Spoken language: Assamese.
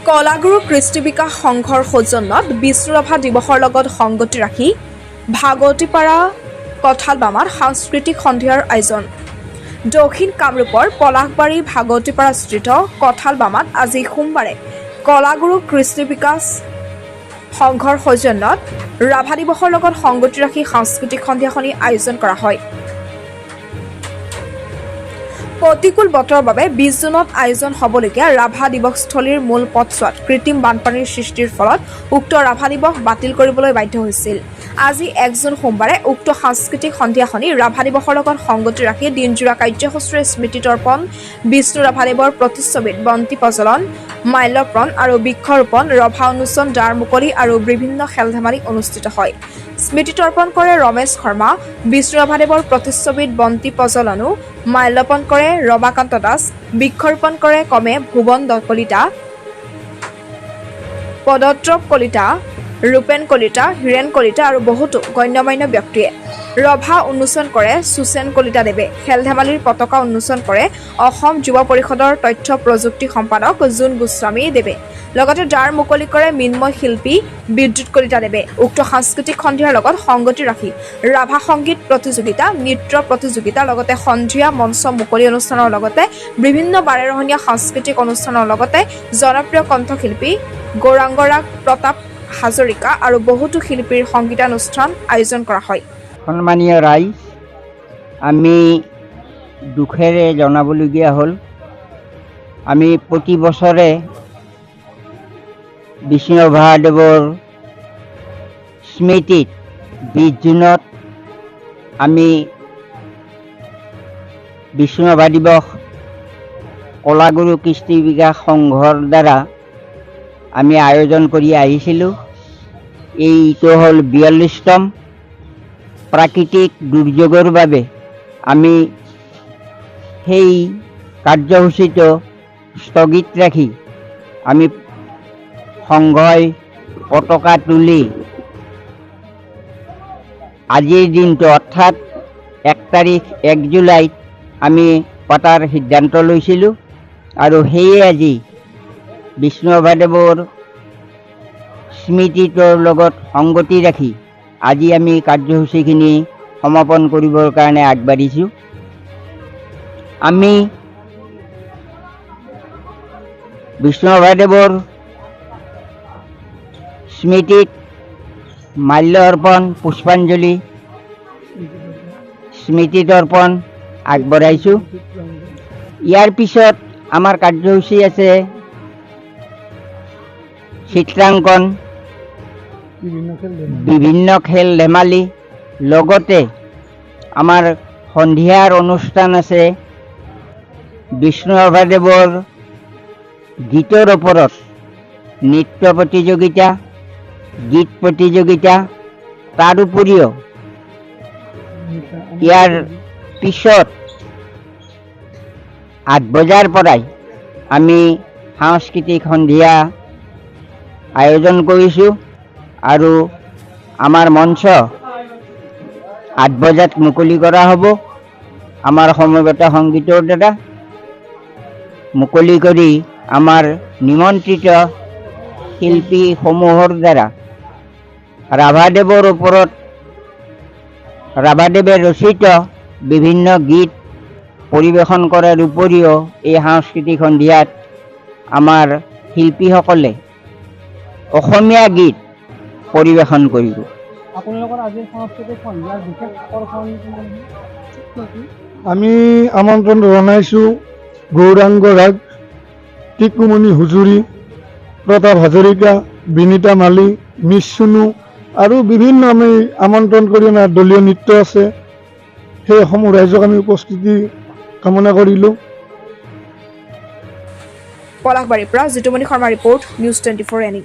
কলাগুৰু কৃষ্টি বিকাশ সংঘৰ সৌজন্যত বিষ্ণুৰাভা দিৱসৰ লগত সংগতি ৰাখি ভাগৱতীপাৰা কঁঠালবামাত সাংস্কৃতিক সন্ধিয়াৰ আয়োজন। দক্ষিণ কামৰূপৰ পলাশবাৰী ভাগৱতীপাৰাস্থিত কঁঠালবামাত আজি সোমবাৰে কলাগুৰু কৃষ্টি বিকাশ সংঘৰ সৌজন্যত ৰাভা দিৱসৰ লগত সংগতি ৰাখি সাংস্কৃতিক সন্ধিয়াখনি আয়োজন কৰা হয়। প্ৰতিকূল বতৰৰ বাবে 20 জুনত আয়োজন হ'বলগীয়া ৰাভা দিৱসস্থলীৰ মূল পথছোৱাত কৃত্ৰিম বানপানীৰ সৃষ্টিৰ ফলত উক্ত ৰাভা দিৱস বাতিল কৰিবলৈ বাধ্য হৈছিল। আজি 1 জুন সোমবাৰে উক্ত সাংস্কৃতিক সন্ধিয়াখনি ৰাভা দিৱসৰ লগত সংগতি ৰাখি দিনজোৰা কাৰ্যসূচীৰে স্মৃতি তৰ্পণ, বিষ্ণু ৰাভাদেৱৰ প্ৰতিচ্ছবিত বন্তি প্ৰজ্বলন, মাল্যাৰ্পণ আৰু বৃক্ষৰোপণ, ৰভা উন্মোচন, দ্বাৰ মুকলি আৰু বিভিন্ন খেল ধেমালি অনুষ্ঠিত হয়। স্মৃতি তৰ্পণ কৰে ৰমেশ শৰ্মা, বিষ্ণু ৰাভাদেৱৰ প্ৰতিচ্ছবিত বন্তি প্ৰজ্বলনো মাল্যাৰ্পণ কৰে ৰমাকান্ত দাস, বৃক্ষৰোপণ কৰে ক্ৰমে ভুৱন কলিতা, পদত্ৰৱ কলিতা, ৰূপেন কলিতা, হীৰেণ কলিতা আৰু বহুতো গণ্যমান্য ব্যক্তিয়ে। ৰভা উন্মোচন কৰে সুচেন কলিতাদেৱে। খেল ধেমালিৰ পতাকা উন্মোচন কৰে অসম যুৱ পৰিষদৰ তথ্য প্ৰযুক্তি সম্পাদক জোন গোস্বামী দেৱে। লগতে দ্বাৰ মুকলি কৰে মৃন্ময় শিল্পী বিদ্যুৎ কলিতাদেৱে। উক্ত সাংস্কৃতিক সন্ধিয়াৰ লগত সংগতি ৰাখি ৰাভা সংগীত প্ৰতিযোগিতা, নৃত্য প্ৰতিযোগিতা, লগতে সন্ধিয়া মঞ্চ মুকলি অনুষ্ঠানৰ লগতে বিভিন্ন বাৰেৰহণীয়া সাংস্কৃতিক অনুষ্ঠানৰ লগতে জনপ্ৰিয় কণ্ঠশিল্পী গৌৰাংগৰাগ প্ৰতাপ হাজৰিকা আৰু বহুতো শিল্পীৰ সংগীতানুষ্ঠান আয়োজন কৰা হয়। সন্মানীয় ৰাইজ, আমি দুখেৰে জনাবলগীয়া হ'ল, আমি প্ৰতি বছৰে বিষ্ণু ৰাভাদেৱৰ স্মৃতিত 20 জুনত আমি বিষ্ণু ৰাভা দিৱস কলাগুৰু কৃষ্টি বিকাশ সংঘৰ দ্বাৰা আমি আয়োজন কৰি আহিছিলোঁ। এইটো হ'ল 42তম। প্ৰাকৃতিক দুৰ্যোগৰ বাবে আমি সেই কাৰ্যসূচীটো স্থগিত ৰাখি আমি সংঘই পতাকা তুলি আজিৰ দিনটো, অৰ্থাৎ 1 তাৰিখ 1 জুলাইত আমি পতাৰ সিদ্ধান্ত লৈছিলোঁ আৰু সেয়ে আজি বিষ্ণু ৰাভাদেৱৰ স্মৃতিটোৰ লগত সংগতি ৰাখি আজি আমি কাৰ্যসূচীখিনি সমাপন কৰিবৰ কাৰণে আগবাঢ়িছোঁ। আমি বিষ্ণু ৰাভাদেৱৰ স্মৃতিত মাল্য অৰ্পণ, পুষ্পাঞ্জলি, স্মৃতি তৰ্পণ আগবঢ়াইছোঁ। ইয়াৰ পিছত আমাৰ কাৰ্যসূচী আছে চিত্ৰাংকন, বিভিন্ন খেল ধেমালি, লগতে আমাৰ সন্ধিয়াৰ অনুষ্ঠান আছে বিষ্ণু ৰাভাদেৱৰ গীতৰ ওপৰত নৃত্য প্ৰতিযোগিতা, গীত প্ৰতিযোগিতা। তাৰ উপৰিও ইয়াৰ পিছত 8 বজাৰ পৰাই আমি সাংস্কৃতিক সন্ধিয়া আয়োজন কৰিছোঁ আৰু আমাৰ মঞ্চ 8 বজাত মুকলি কৰা হ'ব। আমাৰ সমবেত সংগীতৰ দ্বাৰা মুকলি কৰি আমাৰ নিমন্ত্ৰিত শিল্পীসমূহৰ দ্বাৰা ৰাভাদেৱৰ ওপৰত ৰাভাদেৱে ৰচিত বিভিন্ন গীত পৰিৱেশন কৰাৰ উপৰিও এই সাংস্কৃতিক সন্ধিয়াত আমাৰ শিল্পীসকলে অসমীয়া গীত পৰিৱেশন কৰিব। আপোনালোকৰ আজিৰ সাংস্কৃতিক সন্ধিয়াৰ বিশেষ আকৰ্ষণ কি? আমি আমন্ত্ৰণ জনাইছোঁ গৌৰাংগ ৰাগ, টিকুমণি হুজুৰি, প্ৰতাপ হাজৰিকা, বিনীতা মালী, মিছ চুনু আৰু বিভিন্ন আমি আমন্ত্ৰণ কৰি অনা দলীয় নৃত্য আছে। সেইসমূহ ৰাইজক আমি উপস্থিতি কামনা কৰিলোঁ। পলাশবাৰীৰ পৰা Jitumoni Sharma report, news 24 any.